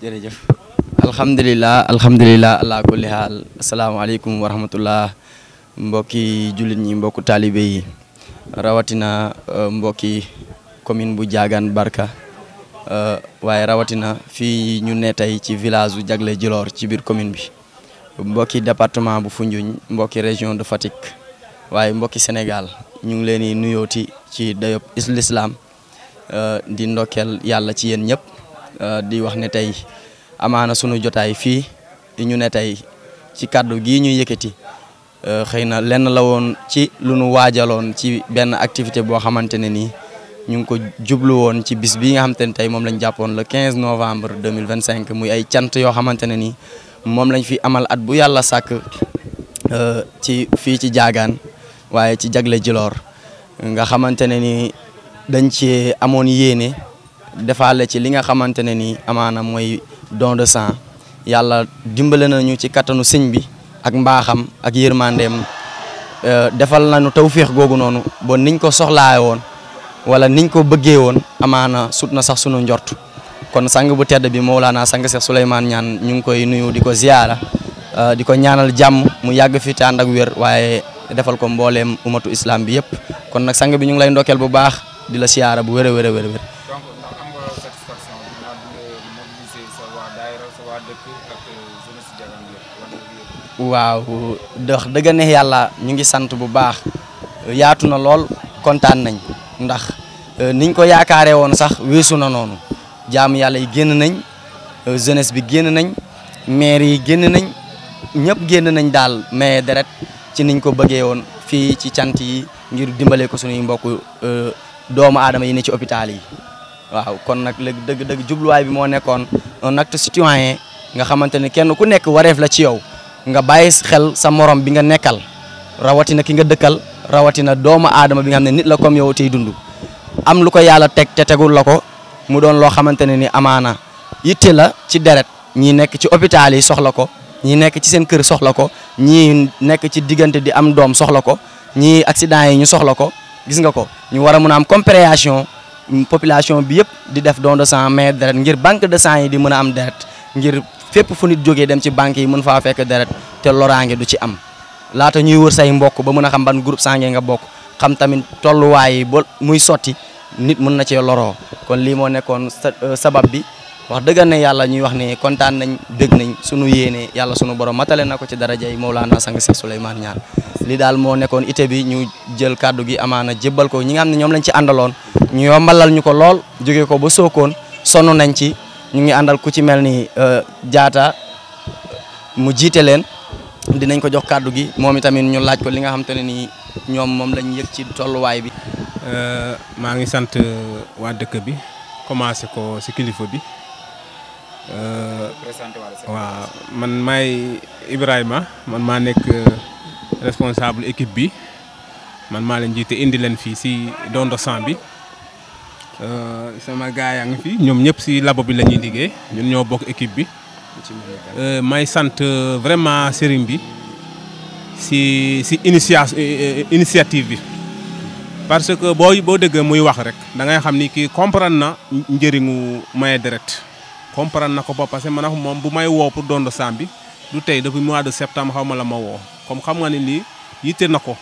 jërëjëf alhamdulilah ala kulli haal asalaamaaleykum wa rahmatullah mbokki jullit ñi mbokku taalibe yi rawatina mbokki commune bu Diagane Barka waaye rawatina fii ñu ne tey ci village bu Jagle Djilor ci biir commune bi mbokki département bu Foundiougne mbokki région de Fatick waaye mbokki Sénégal ñu ngi leen di nuyooti ci dayob l'islam di ndokkeel yàlla ci yéen ñëpp di wax ne tey amaana sunu jotaay fii ñu ne tey ci kàddu gii ñu yëkkati xëy na lenn la woon ci lu nu waajaloon ci benn activité boo xamante ne nii ñu ngi ko jublu woon ci bis bii nga xamante ne tey moom lañ jàppoon le 15 novembre 2025 muy ay cant yoo xamante ne nii moom lañ fi amal at bu yàlla sàkk ci fii ci Diagane waaye ci Jagle Djilor nga xamante ne ni dañ ci amoon yéene defaale ci li nga xamante ne ni amaana mooy don de sang yàlla dimbale nañu ci kattanu sëñ bi ak mbaaxam ak yërmandeem defal nañu tawféex googu noonu ba niñ ko soxlaaye woon wala niñ ko bëggee woon amaana sut na sax sunu njort kon sang bu tedd bi Mawlana sang Cheikh Souleymane Niane ñu ngi koy nuyu di ko ziyaara di ko ñaanal jàmm mu yàgg fi te ànd ak wér waaye defal ko mbooleem umatu islam bi yëpp kon nag sang bi ñu ngi lay ndokkeel bu baax di la siyaara bu wér a wér a wér donc am nga satisfaction dinaa mobiliser sa waa daayira sa waa dëkk ak jeunesse Diagane yëpp. waaw dox dëgg neex yàlla ñu ngi sant bu baax yaatu na lool kontaan nañ ndax niñ ko yaakaaree woon sax weesu na noonu jaamu yàlla yi génn nañ jeunesse bi génn nañ maire yi génn nañ ñëpp génn nañ daal mais deret ci niñ ko bëggee woon fii ci cant yi ngir dimbale ko suñuy mbokk doomu aadama yi ne ci hôpital yi waaw kon nag léegi dëgg jubluwaay bi moo nekkoon un acte citoyen nga xamante ne kenn ku nekk wareef la ci yow nga bàyyi xel sa morom bi nga nekkal rawatina ki nga dëkkal rawatina doomu aadama bi nga xam ne nit la comme yow tey dund am lu ko yàlla teg te tegul la ko mu doon loo xamante ne ni amaana yitte la ci deret ñii nekk ci hôpital yi soxla ko ñii nekk ci seen kër soxla ko ñii nekk ci diggante di am doom soxla ko ñii accident yi ñu soxla ko gis nga ko ñu war a mun a am compréhension population bi yëpp di def don de sang mais deret ngir banque de sang yi di mën a am deret ngir fépp fu nit jógee dem ci banque yi mën faa fekk deret te loraange du ci am laata ñuy wër say mbokk ba mën a xam ban groupe sanguin nga bokk xam tamit tolluwaay yi ba muy sotti nit mën na cee loroo kon lii moo nekkoon sabab bi wax dëgg ne yàlla ñuy wax ne kontaan nañ dégg nañ sunu yéene yàlla sunu borom matale na ko ci darajay Mawlana sang Cheikh Souleymane Niane li daal moo nekkoon ité bi ñu jël kàddu gi amaana jébbal ko ñi nga xam ne ñoom lañ ci àndaloon ñu yombalal ñu ko lool jóge ko ba Sokone sonn nañ ci ñu ngi àndal ku ci mel ni jaata mu jiite leen dinañ ko jox kàddu gi moom itamit ñu laaj ko li nga xam te ne nii ñoom moom lañ yëg ci tolluwaay bi. maa ngi sant waa dëkk bi commencé ko si kilifa bi. waaw man maay Ibrahima man maa nekk responsable équipe bi man maa leen jiite indi leen fii si don de sang bi sama gars yaa ngi fi ñoom ñëpp si labo bi la ñuy liggéey ñun ñoo bokk équipe bi may sant vraiment sëriñ bi si initiative bi parce que boo déggee muy wax rek da ngay xam ni kii comprendre na njëriñu maye deret comprendre na ko ba parce que man moom bu may woo pour don de sang bi du tey depuis mois de septembre xaw ma la ma woo comme xam nga ne lii yitte na ko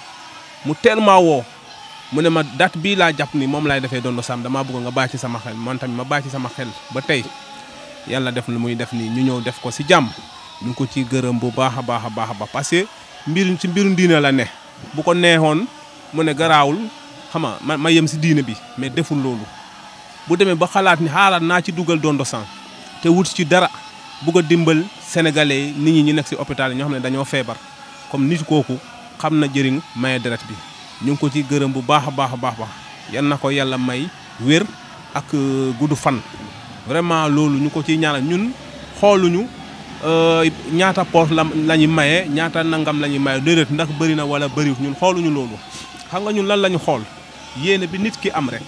mu tellement woo mu ne ma date bii laa jàpp ni moom laay defee don de sang damaa bëgg nga bàyyi ci sama xel man tamit ma bàyyi ci sama xel ba tey yàlla def lu muy def nii ñu ñëw def ko si jàmm ñu ngi ko ci gërëm bu baax a baax a baax a baax parce que ci mbiru diine la ne bu ko neexoon mu ne garaawul xam nga ma yem si diine bi mais deful loolu bu demee ba xalaat ni xaalaat naa ci dugal don de sang te wut ci dara bugg a dimbal sénégalais nit ñi nekk si hôpital yi ñoo xam ne dañoo feebar comme nit kooku xam na jëriñ maye deret bi ñu ngi ko ci gërëm bu baax a baax a baax yan na ko yàlla may wér ak gudd fan vraiment loolu ñu ko ciy ñaanal ñun xooluñu ñaata poos la ñu maye ñaata nangam la ñuy maye déedéet ndax bëri na wala bëriwut ñun xooluñu loolu xam nga ñun lan la ñu xool yéene bi nit ki am rek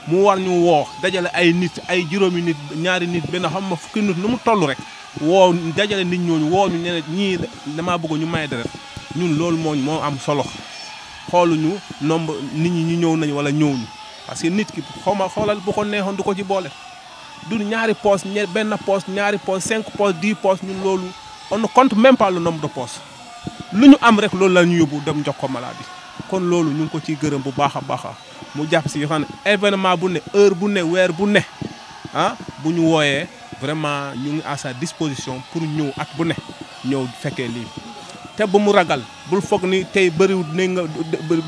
mu war ñu woo dajale ay nit ay juróomi nit ñaari nit benn xam ma fukki nit nu mu toll rek woo dajale nit ñooñu woo ñu ne ñii damaa bëgg ñu maye deret ñun loolu moo am solo xooluñu nombre nit ñi ñu ñëw nañ wala ñëwuñu parce que nit ki xoolal bu ko neexoon du ko ci boole du ñaari poste benn poste ñaari poste 5 postes 10 postes ñun loolu on ne compte même pas le nombre de postes lu ñu am rek loolu la ñu yóbbu dem jox ko malade kon loolu ñu ngi ko ciy gërëm bu baax a baax mu jàpp si yoo xam ne événement bu ne heure bu ne weer bu ne ah bu ñu wooyee vraiment ñu ngi à sa disposition pour ñëw at bu ne ñëw fekkee lii te bu mu ragal bul foog ni tey bëriwul ne nga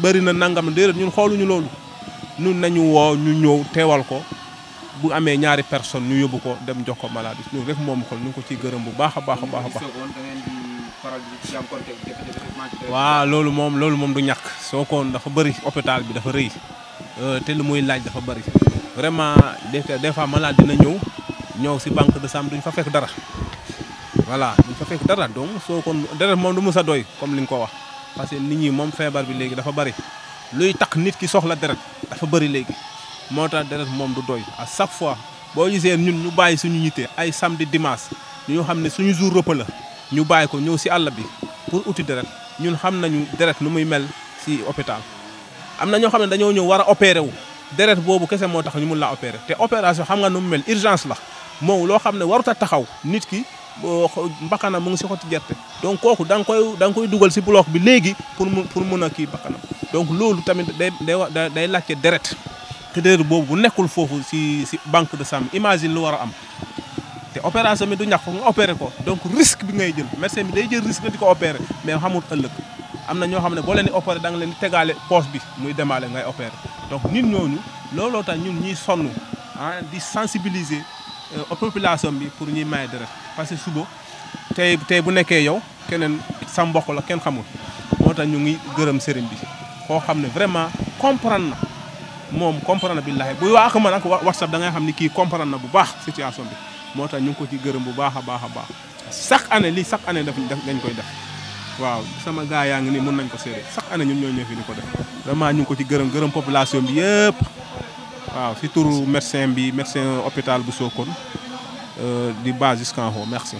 bëri na nangam déedéet ñun xooluñu loolu ñun nañu woo ñu ñëw teewal ko bu amee ñaari personne ñu yóbbu ko dem jox ko maladie ñun rek moom xool ñu ngi ko ciy gërëm bu baax a baax a baax a baax. waaw loolu moom du ñàkk Sokone dafa bëri hôpital bi dafa rëy te lu muy laaj dafa bëri vraiment des fois malade dina ñëw si banque de sang duñ fa fekk dara voilà duñ fa fekk dara donc Sokone deret moom du mus a doy comme li nga ko wax parce que nit ñi moom feebar bi léegi dafa bëri luy tax nit ki soxla deret dafa bëri léegi moo tax deret moom du doy à chaque fois boo gisee ñun ñu bàyyi suñu yitte ay samedi dimanche ñu xam ne suñu jour repos la ñu bàyyi ko ñëw si àll bi pour uti deret ñun xam nañu deret nu muy mel si hôpital am na ñoo xam ne dañoo ñëw war a opéré wu deret boobu kese moo tax ñu mun laa opéré te opération xam nga nu mu mel urgence la moom loo xam ne warut a taxaw nit ki mbakana mu ngi si xoti gerte donc kooku da nga koy dugal si bloc bi léegi pour mun a kii bakkanam donc loolu tamit day laajte deret te deret boobu bu nekkul foofu si banque de sang imagine lu war a am te opération bi du ñax foog nga opéré ko donc risque bi ngay jël médecin bi day jël risque di ko opéré mais xamul ëllëg am na ñoo xam ne boo leen di opéré da nga leen di tegaale poche bi muy demaale ngay opéré donc nit ñooñu looloo tax ñun ñuy sonn di sensibiliser population bi pour ñuy maye deret parce que suba tey bu nekkee yow keneen sa mbokk la kenn xamul moo tax ñu ngi gërëm sëriñ bi koo xam ne vraiment comprendre na moom comprendre na billahi buy wax ma nag WhatsApp da ngay xam ni kii comprendre na bu baax situation bi moo tax ñu ngi ko ci gërëm bu baax a baax a baax chaque année dañ koy def waaw sama gars yaa ngi nii mën nañ ko seede chaque année ñun ñoo ñëw fi di ko def vraiment ñu ngi ko ci gërëm population bi yëpp waaw si turu médecin hôpital bu Sokone di base jusqu'en haut merci